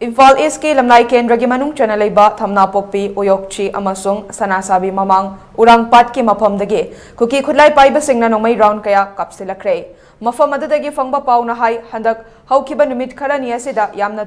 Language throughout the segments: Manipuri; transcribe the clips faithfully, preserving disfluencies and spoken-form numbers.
ꯏꯝꯐꯥꯜ ꯏꯁꯀꯤ ꯂꯝꯂꯥꯏ ꯀꯦꯟꯗ꯭ꯔꯒꯤ ꯃꯅꯨꯡ ꯆꯟꯅ ꯂꯩꯕ ꯊꯝꯅꯥꯄꯣꯛꯄꯤ, ꯎꯌꯣꯛꯆꯤ ꯑꯃꯁꯨꯡ ꯁꯅꯥꯁꯥꯕꯤ ꯃꯃꯥꯡ ꯎꯔꯥꯡꯄꯥꯠꯀꯤ ꯃꯐꯝꯗꯒꯤ ꯀꯨꯀꯤ ꯈꯨꯠꯂꯥꯏ ꯄꯥꯏꯕꯁꯤꯡꯅ ꯅꯣꯡꯃꯩ ꯔꯥꯎꯟ ꯀꯌꯥ ꯀꯥꯞꯁꯤꯜꯂꯛꯈ꯭ꯔꯦ꯫ ꯃꯐꯝ ꯑꯗꯨꯗꯒꯤ ꯐꯪꯕ ꯄꯥꯎꯅ ꯍꯥꯏ, ꯍꯟꯗꯛ ꯍꯧꯈꯤꯕ ꯅꯨꯃꯤꯠ ꯈꯔꯅꯤ ꯑꯁꯤꯗ ꯌꯥꯝꯅ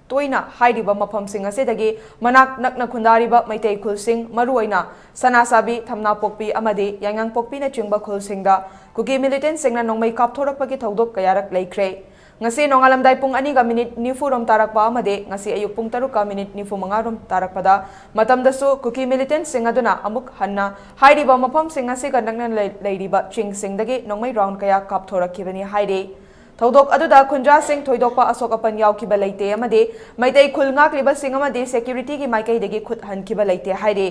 ꯇꯣꯏꯅ ꯍꯥꯏꯔꯤꯕ ꯃꯐꯝꯁꯤꯡ ꯑꯁꯤꯗꯒꯤ ꯃꯅꯥꯛ ꯅꯛꯅ ꯈꯨꯟꯗꯥꯔꯤꯕ ꯃꯩꯇꯩ ꯈꯨꯜꯁꯤꯡ, ꯃꯔꯨꯑꯣꯏꯅ ꯁꯅꯥꯁꯥꯕꯤ, ꯊꯝꯅꯥꯄꯣꯛꯄꯤ ꯑꯃꯗꯤ ꯌꯥꯏꯉꯪꯄꯣꯛꯄꯤꯅꯆꯤꯡꯕ ꯈꯨꯜꯁꯤꯡꯗ ꯀꯨꯀꯤ ꯃꯤꯂꯤꯇꯦꯟꯁꯤꯡꯅ ꯅꯣꯡꯃꯩ ꯀꯥꯞꯊꯣꯔꯛꯄꯒꯤ ꯊꯧꯗꯣꯛ ꯀꯌꯥꯔꯛ ꯂꯩꯈ꯭ꯔꯦ꯫ ꯉꯁꯤ ꯅꯣꯡꯉꯥꯜꯂꯝꯗꯥꯏ ꯄꯨꯡ ꯑꯅꯤꯒ ꯃꯤꯅꯤꯠ ꯅꯤꯐꯨ ꯔꯣꯝ ꯇꯥꯔꯛꯄ ꯑꯃꯗꯤ ꯉꯁꯤ ꯑꯌꯨꯛ ꯄꯨꯡ ꯇꯔꯨꯛꯀ ꯃꯤꯅꯤꯠ ꯅꯤꯐꯨ ꯃꯉꯥ ꯔꯣꯝ ꯇꯥꯔꯛꯄꯗ ꯃꯇꯝꯗꯁꯨ ꯀꯨꯀꯤ ꯃꯤꯂꯤꯇꯦꯟꯁꯤꯡ ꯑꯗꯨꯅ ꯑꯃꯨꯛ ꯍꯟꯅ ꯍꯥꯏꯔꯤꯕ ꯃꯐꯝꯁꯤꯡ ꯑꯁꯤꯒ ꯅꯛꯅꯅ ꯂꯩ-, ꯂꯩꯔꯤꯕ ꯆꯤꯡꯁꯤꯡꯗꯒꯤ ꯅꯣꯡꯃꯩ ꯔꯥꯎꯟ ꯀꯌꯥ ꯀꯥꯞꯊꯣꯔꯛꯈꯤꯕꯅꯤ ꯍꯥꯏꯔꯤ꯫ ꯊꯧꯗꯣꯛ ꯑꯗꯨꯗ ꯈꯨꯟꯖꯥꯁꯤꯡ ꯊꯣꯏꯗꯣꯛꯄ ꯑꯁꯣꯛ ꯑꯄꯟ ꯌꯥꯎꯈꯤꯕ ꯂꯩꯇꯦ ꯑꯃꯗꯤ ꯃꯩꯇꯩ ꯈꯨꯜ ꯉꯥꯛꯂꯤꯕꯁꯤꯡ ꯑꯃꯗꯤ ꯁꯦꯀ꯭ꯌꯨꯔꯤꯇꯤꯒꯤ ꯃꯥꯏꯀꯩꯗꯒꯤ ꯈꯨꯠ ꯍꯟꯈꯤꯕ ꯂꯩꯇꯦ ꯍꯥꯏꯔꯤ꯫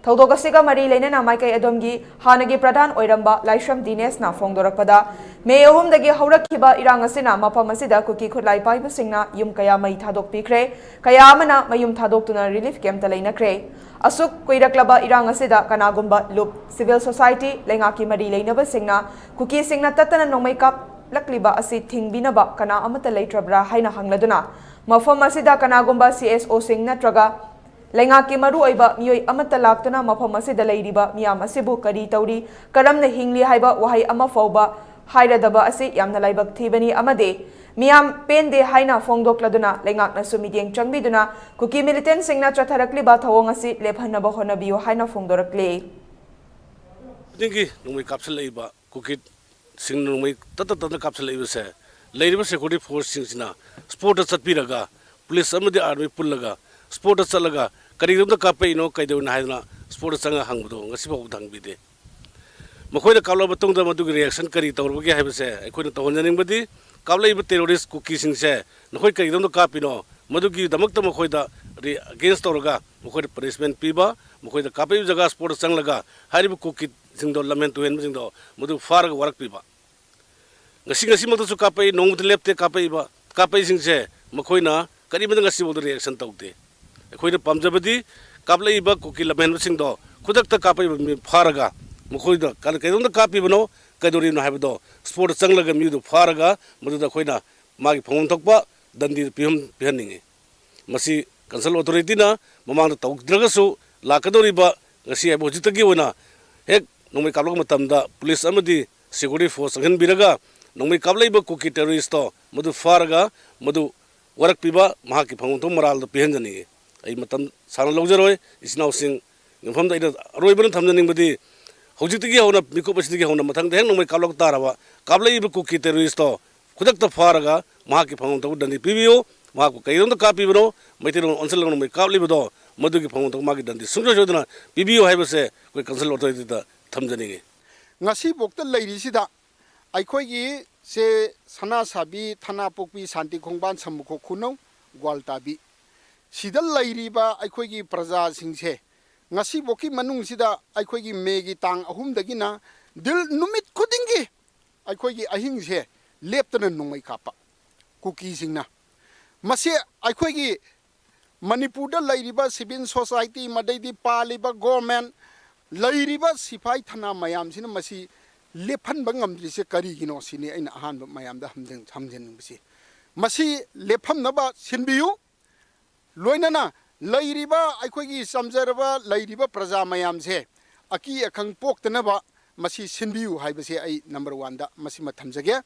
ꯊꯧꯗꯣꯛ ꯑꯁꯤꯒ ꯃꯔꯤ ꯂꯩꯅꯅ ꯃꯥꯏꯀꯩ ꯑꯗꯣꯝꯒꯤ ꯍꯥꯟꯅꯒꯤ ꯄ꯭ꯔꯙꯥꯟ ꯑꯣꯏꯔꯝꯕ ꯂꯥꯏꯁ꯭ꯔꯝ ꯗꯤꯅꯦꯁꯅ ꯐꯣꯡꯗꯣꯔꯛꯄꯗ, ꯃꯦ ꯑꯍꯨꯝꯗꯒꯤ ꯍꯧꯔꯛꯈꯤꯕ ꯏꯔꯥꯡ ꯑꯁꯤꯅ ꯃꯐꯝ ꯑꯁꯤꯗ ꯀꯨꯀꯤ ꯈꯨꯠꯂꯥꯏ ꯄꯥꯏꯕꯁꯤꯡꯅ ꯌꯨꯝ ꯀꯌꯥ ꯃꯩ ꯊꯥꯗꯣꯛꯄꯤꯈ꯭ꯔꯦ, ꯀꯌꯥ ꯑꯃꯅ ꯃꯌꯨꯝ ꯊꯥꯗꯣꯛꯇꯨꯅ ꯔꯤꯂꯤꯐ ꯀꯦꯝꯞꯇ ꯂꯩꯅꯈ꯭ꯔꯦ꯫ ꯑꯁꯨꯛ ꯀꯨꯏꯔꯛꯂꯕ ꯏꯔꯥꯡ ꯑꯁꯤꯗ ꯀꯅꯥꯒꯨꯝꯕ ꯂꯨꯞ, ꯁꯤꯚꯤꯜ ꯁꯣꯁꯥꯏꯇꯤ, ꯂꯩꯉꯥꯛꯀꯤ ꯃꯔꯤ ꯂꯩꯅꯕꯁꯤꯡꯅ ꯀꯨꯀꯤꯁꯤꯡꯅ ꯇꯠꯇꯅ ꯅꯣꯡꯃꯩ ꯀꯥꯞꯂꯛꯂꯤꯕ ꯑꯁꯤ ꯊꯤꯡꯕꯤꯅꯕ ꯀꯅꯥ ꯑꯃꯠꯇ ꯂꯩꯇ꯭ꯔꯕ꯭ꯔꯥ ꯍꯥꯏꯅ ꯍꯪꯂꯗꯨꯅ, ꯃꯐꯝ ꯑꯁꯤꯗ ꯀꯅꯥꯒꯨꯝꯕ ꯁꯤ ꯑꯦꯁ ꯑꯣꯁꯤꯡ ꯅꯠꯇ꯭ꯔꯒ ꯂꯩꯉꯥꯛꯀꯤ ꯃꯔꯨꯑꯣꯏꯕ ꯃꯤꯑꯣꯏ ꯑꯃꯠꯇ ꯂꯥꯛꯇꯨꯅ ꯃꯐꯝ ꯑꯁꯤꯗ ꯂꯩꯔꯤꯕ ꯃꯤꯌꯥꯝ ꯑꯁꯤꯕꯨ ꯀꯔꯤ ꯇꯧꯔꯤ, ꯀꯔꯝꯅ ꯍꯤꯡꯂꯤ ꯍꯥꯏꯕ ꯋꯥꯍꯩ ꯑꯃ ꯐꯥꯎꯕ ꯍꯥꯏꯔꯗꯕ ꯑꯁꯤ ꯌꯥꯝꯅ ꯂꯥꯏꯕꯛ ꯊꯤꯕꯅꯤ ꯑꯃꯗꯤ ꯃꯤꯌꯥꯝ ꯄꯦꯟꯗꯦ ꯍꯥꯏꯅ ꯐꯣꯡꯗꯣꯛꯂꯗꯨꯅ ꯂꯩꯉꯥꯛꯅꯁꯨ ꯃꯤꯠꯌꯦꯡ ꯆꯪꯕꯤꯗꯨꯅ ꯀꯨꯀꯤ ꯃꯤꯂꯤꯇꯦꯟꯁꯤꯡꯅ ꯆꯠꯊꯔꯛꯂꯤꯕ ꯊꯧꯑꯣꯡ ꯑꯁꯤ ꯂꯦꯞꯍꯟꯅꯕ ꯍꯣꯠꯅꯕꯤꯌꯨ ꯍꯥꯏꯅ ꯐꯣꯡꯗꯣꯔꯛꯂꯤ꯫ ꯈꯨꯗꯤꯡꯒꯤ ꯅꯣꯡꯃꯩ ꯀꯥꯞꯁꯤꯜꯂꯛꯏꯕ ꯀꯨꯀꯤꯁꯤꯡꯅ ꯅꯣꯡꯃꯩ ꯇꯠꯇ ꯇꯠꯇꯅ ꯀꯥꯞꯁꯤꯜꯂꯛꯏꯕꯁꯦ, ꯂꯩꯔꯤꯕ ꯁꯦꯀ꯭ꯌꯨꯔꯤꯇꯤ ꯐꯣꯔꯁꯁꯤꯡꯁꯤꯅ ꯁ꯭ꯄꯣꯠꯇ ꯆꯠꯄꯤꯔꯒ, ꯄꯨꯂꯤꯁ ꯑꯃꯗꯤ ꯑꯥꯔꯃꯤ ꯄꯨꯜꯂꯒ ꯁ꯭ꯄꯣꯠꯇ ꯆꯠꯂꯒ ꯀꯔꯤꯒꯤꯗꯃꯛꯇ ꯀꯥꯞꯄꯛꯏꯅꯣ, ꯀꯩꯗꯧꯔꯤꯅꯣ ꯍꯥꯏꯗꯅ ꯁ꯭ꯄꯣꯠꯇ ꯆꯪꯉꯒ ꯍꯪꯕꯗꯣ ꯉꯁꯤ ꯐꯥꯎꯕꯗ ꯍꯪꯕꯤꯗꯦ꯫ ꯃꯈꯣꯏꯅ ꯀꯥꯞꯂꯕ ꯃꯇꯨꯡꯗ ꯃꯗꯨꯒꯤ ꯔꯤꯌꯦꯛꯁꯟ ꯀꯔꯤ ꯇꯧꯔꯕꯒꯦ ꯍꯥꯏꯕꯁꯦ ꯑꯩꯈꯣꯏꯅ ꯇꯧꯍꯟꯖꯅꯤꯡꯕꯗꯤ, ꯀꯥꯞꯂꯛꯏꯕ ꯇꯦꯔꯣꯔꯤꯁ ꯀꯨꯀꯤꯁꯤꯡꯁꯦ ꯅꯈꯣꯏ ꯀꯔꯤꯒꯤꯗꯃꯛꯇ ꯀꯥꯞꯄꯤꯅꯣ, ꯃꯗꯨꯒꯤꯗꯃꯛꯇ ꯃꯈꯣꯏꯗ ꯑꯦꯒꯦꯟꯁ ꯇꯧꯔꯒ ꯃꯈꯣꯏꯗ ꯄꯅꯤꯁꯃꯦꯟ ꯄꯤꯕ, ꯃꯈꯣꯏꯗ ꯀꯥꯞꯄꯛꯏꯕ ꯖꯒꯥ ꯁ꯭ꯄꯣꯠꯇ ꯆꯪꯂꯒ ꯍꯥꯏꯔꯤꯕ ꯀꯨꯀꯤꯁꯤꯡꯗꯣ, ꯂꯝꯍꯦꯟ ꯇꯨꯍꯦꯟꯕꯁꯤꯡꯗꯣ ꯃꯗꯨ ꯐꯥꯔꯒ ꯋꯥꯔꯛꯄꯤꯕ꯫ ꯉꯁꯤ, ꯉꯁꯤꯃꯛꯇꯁꯨ ꯀꯥꯞꯄꯛꯏ, ꯅꯣꯡꯃꯇ ꯂꯦꯞꯇꯦ ꯀꯥꯞꯄꯛꯏꯕ, ꯀꯥꯞꯄꯛꯏꯁꯤꯡꯁꯦ ꯃꯈꯣꯏꯅ ꯀꯔꯤꯃꯠꯇ ꯉꯁꯤꯐꯥꯎꯗ ꯔꯤꯌꯦꯛꯁꯟ ꯇꯧꯗꯦ꯫ ꯑꯩꯈꯣꯏꯅ ꯄꯥꯝꯖꯕꯗꯤ ꯀꯥꯞꯂꯛꯏꯕ ꯀꯨꯀꯤ ꯂꯝꯍꯦꯟꯕꯁꯤꯡꯗꯣ ꯈꯨꯗꯛꯇ ꯀꯥꯞꯄꯛꯏꯕ ꯃꯤ ꯐꯥꯔꯒ ꯃꯈꯣꯏꯗ ꯀꯔꯤ-, ꯀꯩꯗꯧꯅ ꯀꯥꯞꯄꯤꯕꯅꯣ, ꯀꯩꯗꯧꯔꯤꯕꯅꯣ ꯍꯥꯏꯕꯗꯣ ꯁ꯭ꯄꯣꯠꯇ ꯆꯪꯂꯒ ꯃꯤꯗꯨ ꯐꯥꯔꯒ ꯃꯗꯨꯗ ꯑꯩꯈꯣꯏꯅ ꯃꯥꯒꯤ ꯐꯪꯐꯝ ꯊꯣꯛꯄ ꯗꯟꯗꯤ ꯄꯤꯍꯟ-, ꯄꯤꯍꯟꯅꯤꯡꯉꯤ꯫ ꯃꯁꯤ ꯀꯟꯁꯔꯟ ꯑꯣꯊꯣꯔꯤꯇꯤꯅ ꯃꯃꯥꯡꯗ ꯇꯧꯗ꯭ꯔꯒꯁꯨ, ꯂꯥꯛꯀꯗꯧꯔꯤꯕ ꯉꯁꯤ ꯍꯥꯏꯕ ꯍꯧꯖꯤꯛꯇꯒꯤ ꯑꯣꯏꯅ ꯍꯦꯛ ꯅꯣꯡꯃꯩ ꯀꯥꯞꯂꯛꯄ ꯃꯇꯝꯗ ꯄꯨꯂꯤꯁ ꯑꯃꯗꯤ ꯁꯦꯀ꯭ꯌꯨꯔꯤꯇꯤ ꯐꯣꯔꯁ ꯆꯪꯍꯟꯕꯤꯔꯒ, ꯅꯣꯡꯃꯩ ꯀꯥꯞꯂꯛꯏꯕ ꯀꯨꯀꯤ ꯇꯦꯔꯣꯔꯤꯁꯇꯣ ꯃꯗꯨ ꯐꯥꯔꯒ ꯃꯗꯨ ꯋꯥꯔꯛꯄꯤꯕ, ꯃꯍꯥꯛꯀꯤ ꯐꯪꯐꯝ ꯊꯣꯛꯄ ꯃꯔꯥꯜꯗꯣ ꯄꯤꯍꯟꯖꯅꯤꯡꯏ꯫ ꯑꯩ ꯃꯇꯝ ꯁꯥꯡꯅ ꯂꯧꯖꯔꯣꯏ꯫ ꯏꯆꯤꯟ ꯏꯅꯥꯎꯁꯤꯡ ꯌꯨꯝꯐꯝꯗ ꯑꯩꯅ ꯑꯔꯣꯏꯕꯅ ꯊꯝꯖꯅꯤꯡꯕꯗꯤ, ꯍꯧꯖꯤꯛꯇꯒꯤ ꯍꯧꯅ, ꯃꯤꯀꯨꯞ ꯑꯁꯤꯗꯒꯤ ꯍꯧꯅ ꯃꯊꯪꯗ ꯍꯦꯛ ꯅꯣꯡꯃꯩ ꯀꯥꯞꯂꯛ ꯇꯥꯔꯕ, ꯀꯥꯞꯂꯛꯏꯕ ꯀꯨꯀꯤ ꯇꯦꯔꯣꯔꯤꯁꯇꯣ ꯈꯨꯗꯛꯇ ꯐꯥꯔꯒ ꯃꯍꯥꯛꯀꯤ ꯐꯪꯐꯝ ꯊꯣꯛꯄ ꯗꯟꯗꯤ ꯄꯤꯕꯤꯌꯨ꯫ ꯃꯍꯥꯛꯄꯨ ꯀꯩꯗꯧꯅ ꯀꯥꯞꯄꯤꯕꯅꯣ, ꯃꯩꯇꯩꯂꯣꯟ ꯑꯣꯟꯁꯤꯜꯂꯒ ꯅꯣꯡꯃꯩ ꯀꯥꯞꯂꯤꯕꯗꯣ, ꯃꯗꯨꯒꯤ ꯐꯪꯐꯝ ꯊꯣꯛꯄ ꯃꯥꯒꯤ ꯗꯟꯗꯤ ꯁꯨꯡꯁꯣꯏ ꯁꯣꯏꯗꯅ ꯄꯤꯕꯤꯌꯨ ꯍꯥꯏꯕꯁꯦ ꯑꯩꯈꯣꯏ ꯀꯟꯁꯔꯟ ꯑꯣꯊꯣꯔꯤꯇꯤꯗ ꯊꯝꯖꯅꯤꯡꯏ꯫ ꯉꯁꯤꯐꯥꯎꯗ ꯂꯩꯔꯤꯁꯤꯗ ꯑꯩꯈꯣꯏꯒꯤ ꯁꯦ ꯁꯅꯥꯁꯥꯕꯤ, ꯊꯅꯥꯄꯣꯛꯄꯤ, ꯁꯥꯟꯇꯤ ꯈꯣꯡꯕꯥꯟ, ꯁꯃꯨꯈꯣꯛ ꯈꯨꯅꯧ, ꯒ꯭ꯋꯥꯜꯇꯥꯕꯤ, ꯁꯤꯗ ꯂꯩꯔꯤꯕ ꯑꯩꯈꯣꯏꯒꯤ ꯄ꯭ꯔꯖꯥꯁꯤꯡꯁꯦ ꯉꯁꯤꯐꯥꯎꯒꯤ ꯃꯅꯨꯡꯁꯤꯗ ꯑꯩꯈꯣꯏꯒꯤ ꯃꯦꯒꯤ ꯇꯥꯡ ꯑꯍꯨꯝꯗꯒꯤꯅ ꯗꯤꯜ ꯅꯨꯃꯤꯠ ꯈꯨꯗꯤꯡꯒꯤ ꯑꯩꯈꯣꯏꯒꯤ ꯑꯍꯤꯡꯁꯦ ꯂꯦꯞꯇꯅ ꯅꯣꯡꯃꯩ ꯀꯥꯞꯄ ꯀꯨꯀꯤꯁꯤꯡꯅ꯫ ꯃꯁꯤ ꯑꯩꯈꯣꯏꯒꯤ ꯃꯅꯤꯄꯨꯔꯗ ꯂꯩꯔꯤꯕ ꯁꯤꯚꯤꯜ ꯁꯣꯁꯥꯏꯇꯤ, ꯃꯗꯩꯗꯤ ꯄꯥꯜꯂꯤꯕ ꯒꯣꯔꯃꯦꯟ, ꯂꯩꯔꯤꯕ ꯁꯤꯐꯥꯏ ꯊꯅꯥ ꯃꯌꯥꯝꯁꯤꯅ ꯃꯁꯤ ꯂꯦꯞꯍꯟꯕ ꯉꯝꯗ꯭ꯔꯤꯁꯦ ꯀꯔꯤꯒꯤꯅꯣ ꯁꯤꯅꯤ ꯑꯩꯅ ꯑꯍꯥꯟꯕ ꯃꯌꯥꯝꯗ ꯍꯝꯖꯟ-, ꯍꯝꯖꯅꯤꯡꯕꯁꯤ꯫ ꯃꯁꯤ ꯂꯦꯞꯍꯟꯅꯕ ꯁꯤꯟꯕꯤꯌꯨ꯫ ꯂꯣꯏꯅꯅ ꯂꯩꯔꯤꯕ ꯑꯩꯈꯣꯏꯒꯤ ꯆꯝꯖꯔꯕ ꯂꯩꯔꯤꯕ ꯄ꯭ꯔꯖꯥ ꯃꯌꯥꯝꯁꯦ ꯑꯀꯤ ꯑꯈꯪ ꯄꯣꯛꯇꯅꯕ ꯃꯁꯤ ꯁꯤꯟꯕꯤꯌꯨ ꯍꯥꯏꯕꯁꯦ ꯑꯩ ꯅꯝꯕꯔ ꯋꯥꯟꯗ ꯃꯁꯤꯃ ꯊꯝꯖꯒꯦ꯫